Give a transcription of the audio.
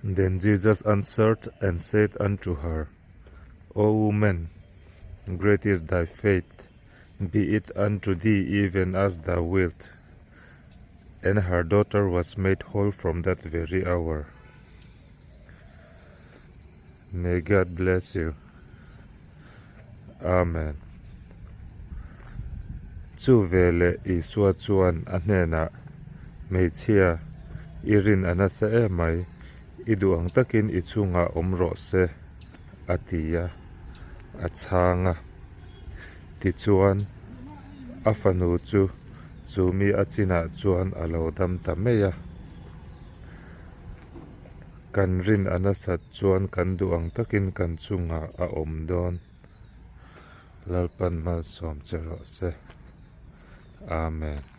Then Jesus answered and said unto her, O woman, great is thy faith, be it unto thee even as thou wilt. And her daughter was made whole from that very hour. May God bless you. Amen. Chu veleh Isua chuan a hnenah, Hmeichhia, i rin a nasa emai, i duh ang takin i chungah awm rawh se, a ti a, a chhang a. Tichuan, a fanu chu chu mi a chinah chuan a lo dam ta mai a. Kan rin a nasat chuan kan duh ang takin kan chungah a awm dawn. Lalpan malsawm che rawh se. Amen.